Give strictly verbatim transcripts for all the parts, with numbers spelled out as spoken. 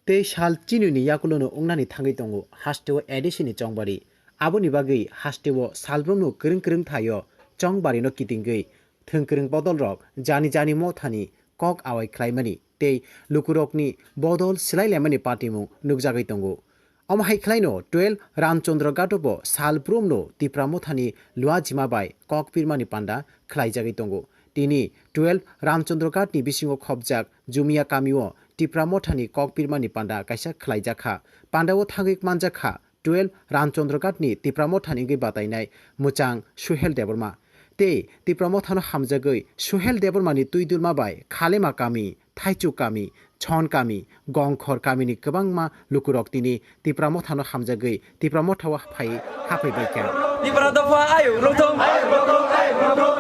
Tei sal chinwini yakulono wngnani thangwi tongo hasteo A D C ni chongbari. Aboni bagwi hasteo salbrumno kwrwng kwrwng thaio chongbarino kitingwi thwngkwrwng bodolrok jani jani mothani kok awai khlaimani tei lukurokni bodol swlai laimani patimung nukjagwi tongo. Omo hai khlaino twelve Ramchandra Ghato bo salbrumno Tipra mothani luajima bai kok pirmani panda khlaijagwi tongo. Tini twelve Ramchandra Ghatni bisingo khopjak Jumia kamio Tipra mothani kok pirmani panda kaisa khlaijakha. Pandao thangwi manjakha twelve Ramchandra Ghatni Tipra mothani wngwi batainai mwchang Suhel Debbarma. Tei Tipra mothano hamjagwi Suhel Debbarmani twi dulma bai Khalema kami, Thaichuk kami, Chon kami, Gongkhor kamini kwbangma lukurok tini Tipra mothano hamjagwi Tipra mothao phai haphaibaikha. Tipra dopha ayuk rwngthung,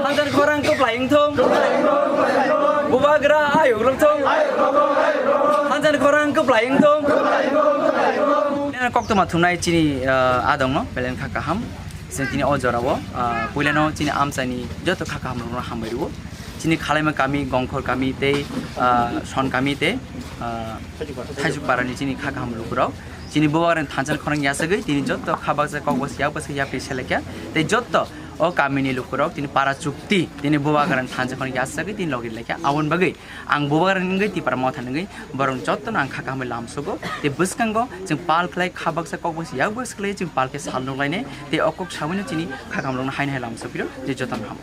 hanjan khorang kwplai wngthung, bubagra ayuk rwngthung, hanjan khorang kwplai wngthung. Nini koktwma thumnai chini, ah, adongno belai kha kaham. Chwng tini o jorao, ah, puilano chini amchaini joto kha kaham rokno hambai rwo. Chini Khalaima kami, Gongkhor kami tei, ah, Son kami tei, ah, Thaisuk parani chini kha kaham lukurok. Chini bubagrani thansa khorang yasagwi tini joto kha baksa kok baksa yak baksa yapri selekya. Tei joto o kamini lukurok tini para chukti tini bubagrani thansa khorang yasagwi tini logi lekya. Aboni bagwi ang bubagrani wngwi Tipra motha wngwi borok jotono ang kha kaham lamsogo. Tei bwskango chwng pal khlai kha baksa kok baksa yak baksa khlai chwng pal khe sal nukhlainai. Tei o kok sabaino chini kha kaham rokno haino hai lamsokphiro je jotono ham.